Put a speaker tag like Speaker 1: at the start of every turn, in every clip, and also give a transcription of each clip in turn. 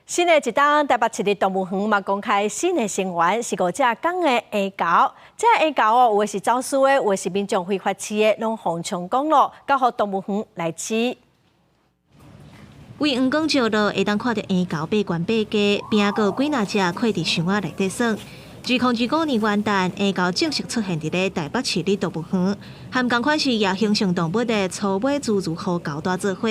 Speaker 1: 新的一冬，台北市立動物園嘛公開新的成員，是五隻公的黑猴。這黑猴哦，有的是走私的，有的是民眾非法飼的，攏封場公路，交予動物園來飼。
Speaker 2: 為陽光照落，會當看著黑猴爬懸爬低，邊閣有幾若隻睏佇箱仔內底耍。2025年元旦，黑猴正式出現佇咧台北市立動物園，和仝款是野行性動物的粗尾侏儒虎猴帶做伙。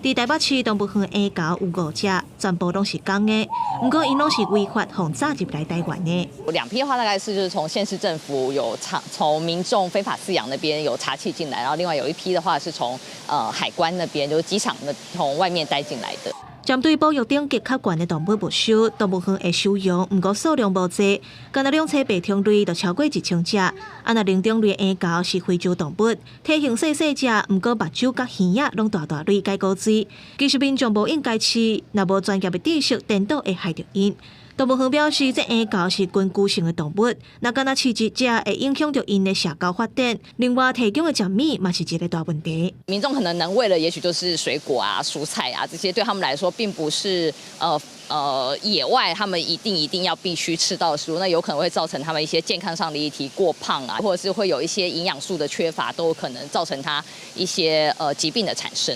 Speaker 2: 佇台北市動物園黑猴有五隻，全部攏是公的，毋過𪜶攏是違法予炸入來台灣的。
Speaker 3: 兩批的話，大概是就是從縣市政府有查，從民眾非法飼養那邊有查緝進來，然後另外有一批的話是從海關那邊，就是機場那從外面帶進來的。
Speaker 2: 針對保育等級較懸的動物沒收，動物園會收容，毋過數量無濟，干焦兩棲爬蟲類就超過1000隻。啊，若靈長類黑猴是非洲動物，體型細細隻，毋過目睭佮耳仔攏大大蕊蓋古錐。其實民眾無應該飼，若無專業的知識，顛倒會害著𪜶。動物園表示，這黑猴是群居性的動物，若干焦飼一隻，會影響著𪜶的社交發展。另外，提供的食物嘛是一個大問題。
Speaker 3: 民眾可能能餵的，也許就是水果啊、蔬菜啊這些，對他們來說並不是野外他們一定一定要必須吃到的食物，那有可能會造成他們一些健康上的議題，過胖啊，或者是會有一些營養素的缺乏，都有可能造成他一些疾病的產生。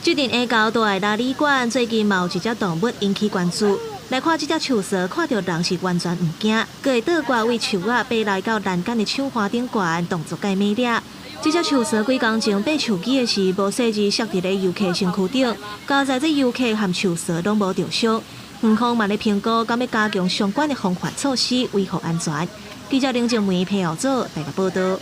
Speaker 2: 這陣黑猴蹛佇鄰里館，最近嘛有一隻動物引起關注。來看這隻樹趖，看著人是完全毋驚，閣會倒掛佇樹仔爬來到欄杆的搶花頂懸，動作蓋美麗。這隻樹趖幾工前爬樹枝的時，無細膩摔佇咧遊客身軀頂，佳哉這遊客和樹趖攏無著傷。園方嘛咧評估，敢欲加強相關的防範措施，維護安全。記者林靜梅彭耀祖台北報導。